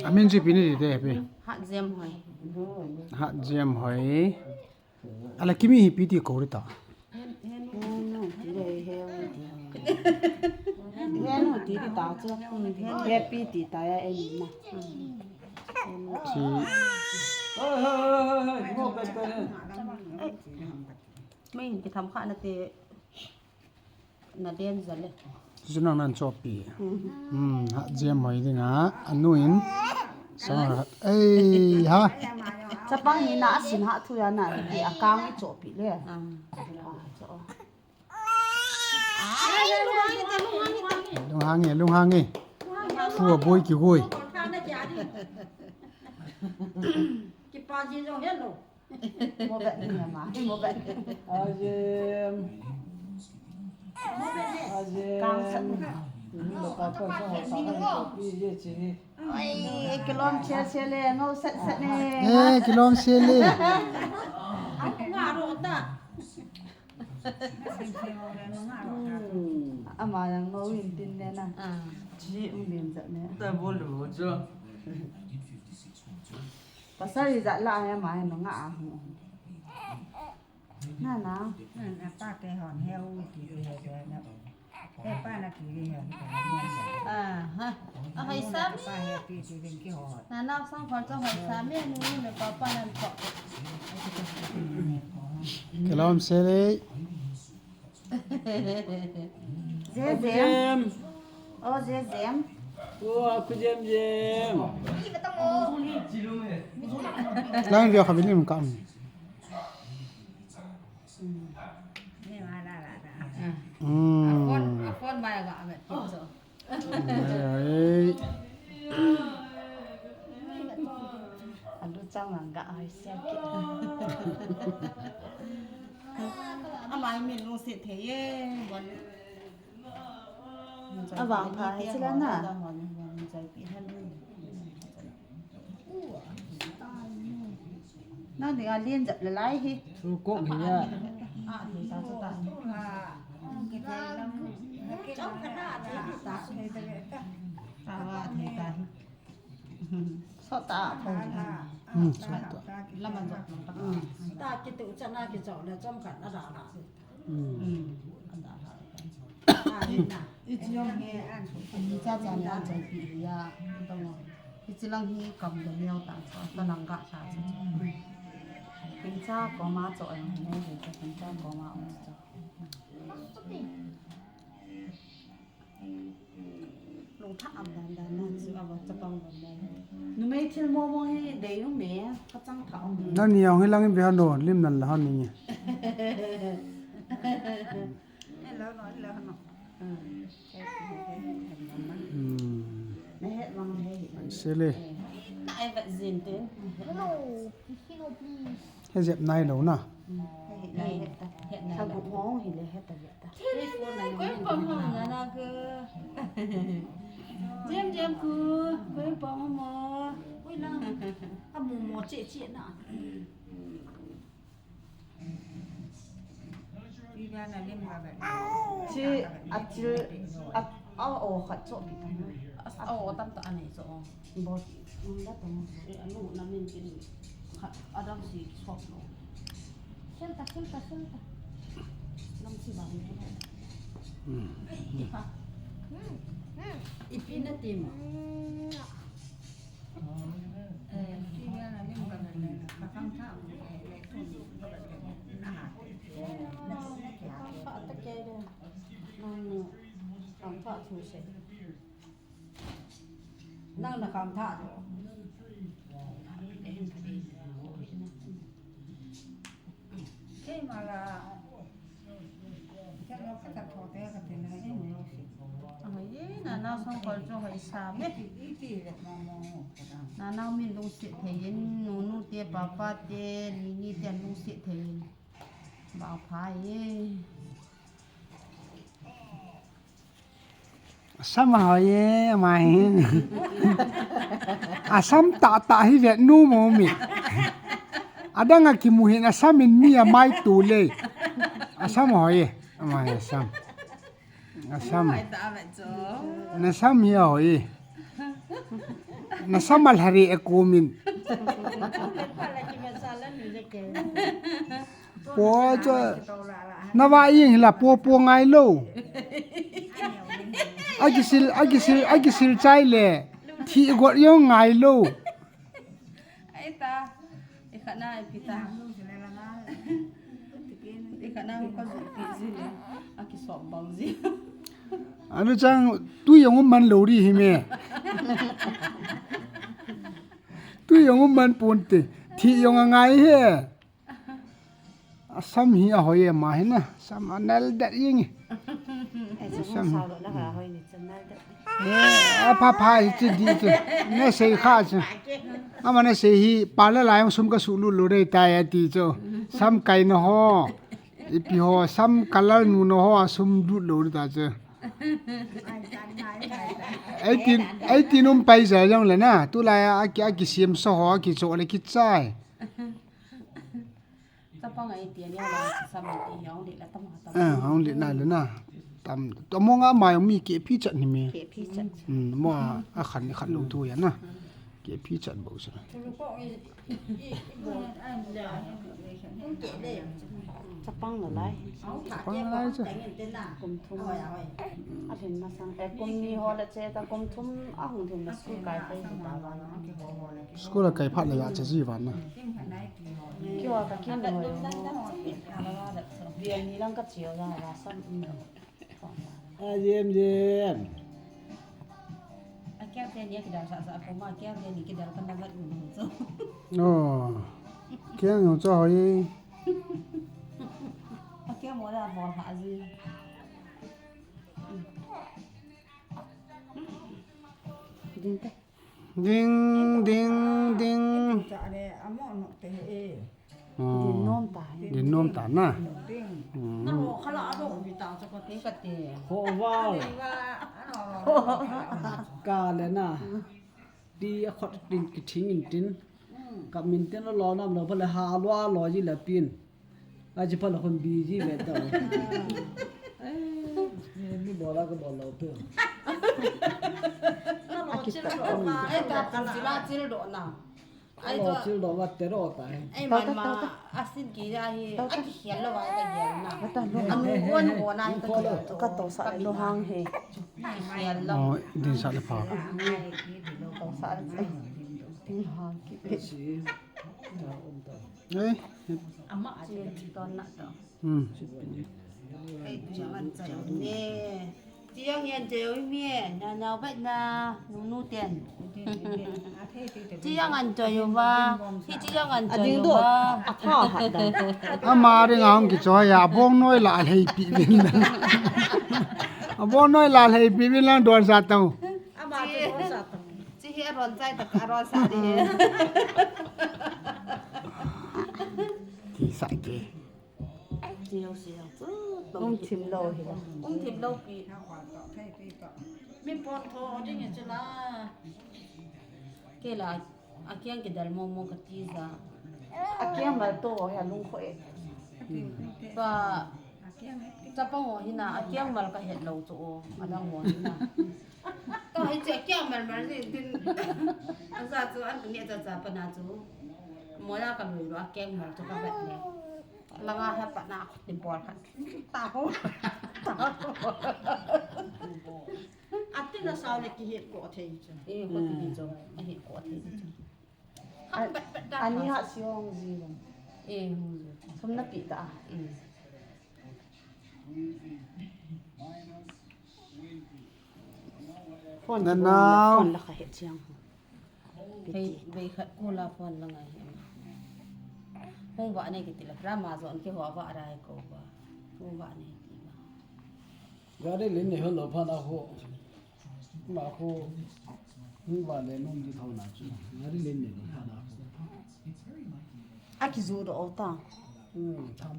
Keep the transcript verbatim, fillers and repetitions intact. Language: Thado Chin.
Amin chu ipi nati te pi? Hatjem Hoi. Hatjem Hoi. Ala kimi hi ipi ti kou ding ta? Henu ti le, Henu ti. Henu ti ta chu. Happy ti ta ya, eni na. Chi. Mei hin kitham kha nate. Na den jale. Chu nang nan chopi. Hmm, Hatjem Hoi dinga, anu in. Sa, ei, ha. Chapang hi na asin ha thu ya na, ti akang i chopi le. Ah. Lunghang e, lunghang e. Thu aboi kigoi. Kipa ji jong hello. Mo vet ni ama, mo vet. Ajem. Ajem. Kang sat ni. Ni lo pa pa sa ho sa ha ko pi ye chi. Oi, kilom che che le, ngau sat sat ne. Eh, kilom che le. Aku nga ro ta. Ama yang ngau in tin ne na. Ah. Chi um lim sat ne. Ta bol lo jo. Pasal ijat la aya mai no nga a hung. Na na. Na pa te hon he u ti ti he na. He pa na ki ri he. Ah, ha. A hoi sam. Pa he pi ti ven ki ho. Na na sang khon cho hoi sam me nu me pa pa nan ko. Kilom che le. Jejeng. O, Jejeng. O, aku Jemjeng. Lang via kha bilim kam. Hmm. Phone, phone mai ga me. Ai, ai. Alu chang lang ga ai sia ki. Amai min lungset thei e, bon. Avang pha hai sila na. Nang dinga lien jep le lai hi. Thu kong hi ya. Sota pho. Hmm, sota. Lama jep. Hmm. Ta kitu chana kichou le chom khat na da la. Hmm. Ichi jong hi, ni cha cha ni an chai pi hi ya, tong. Ichi lang hi kam da neo ta cha, ta lang ga ta cha. Kin cha ko ma cho ang ne, kin cha ko ma ong cha. Lungtha am dan dan na chu ava chapang dan dan. Numei thil mo mo hi dei um e, ka chang tha um e. Nani ang hi lang in be han do, lim nan la han ni. Hello no, hello no. Hmm. Na het mang he. Sele. Na ai vat jin tin. Hello. Hello, please. He jep nai lo na. He het nai. He het nai. Sa gu hong hi le het ta. Koi pom hong na na ke. Jem jem ku. Koi pom mo. Koi na. A mo mo che che na. Chi a chi a a o khat cho pi ta. A o tam ta ani cho. Bo. Unda to. E anu na min kin khat adam si chop lo. Shelta, shelta, shelta. Nam si ba ni. Hmm. Ipi na tim. Nang na kam tha. Keima la, kei lo ka ta tho te ka te na, eh, mo lo si. Ahoi e, nana song kol chu hoi sa me. Iti, iti le mo mo mo ka da. Nana min lungset thei in, nunu te, papa te, nini te lungset thei in. Ba pha e. Asam ahoi e, amai. Asam tah tah hi vet nu mo mi. Adang a kimu hin asam in mi amai tu le. Asam ahoi e, amai asam. Asam. Amai ta vet cho. Na sam hi ahoi e. Na sama lhari e kumin. Po cho. Na va ing hila po po ngai lo. Agisil, agisil, agisil chai le. Thi got yong ngai lo. Ai ta. Ikhat na ipi ta. Ikhat na ka zu pi zi le. Akisop bang zi. Anu chang tui yong um man lo ri hi me. Tui yong um man pon te. Thi yong angai he. Asam hi ahoi e ma hi na. Sam anal dat ying. Sam. Sao lo na ka hoi ni chan nal dat. Eh, a pha pha hi chi di chi. Ne sei kha chi. Ama ne sei hi pa la la yong sum ka su lu lu dei tai a ti cho. Sam kai na ho. Ipi ho sam color nu na ho a sum du lo ta chi. Eighteen, eighteen um pai ja jong le na. Tu la ya aki, aki siam so ho aki cho le ki chai. Chapang ai ti ani la sam ti yong le la tam ha tam. Eh, hong le na le na. Tam, to mo nga ma yong mi ke phi chat ni me. Ke phi chat. Hmm, mo a, a khan ni khan lo tu ya na. Ke phi chat bo sa. Chapang na lai. Chapang na lai cha. Kum thum. A lhin masang. Eh, kum ni ho le che ta kum thum a hung thum na school kai pai ta ba na. School a kai phat le ya cha ji van na. Kiwa ka kin ho. Dia ni lang ka chiu ya la sam. A jem jem. A kiang te ni kidal sa sa ko ma kiang te ni kidal kan na vat un so. Oh. Kiang yong cho hoi. A kiang mo da bol ha ji. Ding te. Ding, ding, ding. Cha le, amo no te e. Oh. Din nom ta. Din nom ta na. Ding. Hmm. Na ho khala ado mi ta cha ko te ka te. Ho wow. Ka le na. Di a khot tin ki thing in tin. Ka min tin lo nam lo ba le ha lo a lo ji le pin. Aji pala kon busy ve ta. Eh, mi bola ka bola pe. Aki ta. Ai ta kun sila chil do na. Ai to chil do va te ro ta. Ai man ma asin ki ja hi. Aki hial lo va ka hial na. Anu gon gon na ka hial. Ka to sa lo hang he. Hial lo. Oh, din sa le pha. To sa le. Hang ki. Si. Ta um ta. Eh. Ama a chi ton na to. Hmm. Ei, tu yang an chai me. Chi yang yan chai me. Na na bai na nu nu ten. Chi yang an chai yo ba. Hi chi yang an chai yo ba. A tha ha da. Ama ri nga hong ki choi ya bong noi la lhei pi bin. A bong noi la lhei pi bin lang don sa tong. Ama tu don sa tong. Chi hi a ron chai ta ka ron sa di. Ti sa ke. Ti ho si ho. Um thim lo hi la. Um thim lo pi. Mi pon tho ding e chu la. Ke la, a kiang kidal mo mo ka ti ja. A kiang mal to ho ya lung kho e. Pa, chapang ho hi na, a kiang mal ka het lo chu o, a dang ho hi na. Ka hi chu a kiang mal mal ni din. A ja chu an ni cha cha pa na chu. Mo la ka lui lo a kiang mal chu ka bet le. Langa ha pa na ti bol khat. Ta ho. Ta ho. Ati na sao le ki het ko thei chu. Eh, ko ti chu. A het ko thei chu. Ani ha siong ji lo. Eh, hong ji. Som na pi ta. Eh. Phone na nao. Phone la kha het chiang. Hei, bei khat ko la phone la ngai hi. Hung va ne kiti la, pra ma jon ki ho va rai ko va. Hung va ne ti va. Gari lin ne hon lo pha na ko. Na ko. Hung va le nung di thau na chu. Gari lin ne lo pha na ko. A ki zu do ta. Hmm, tham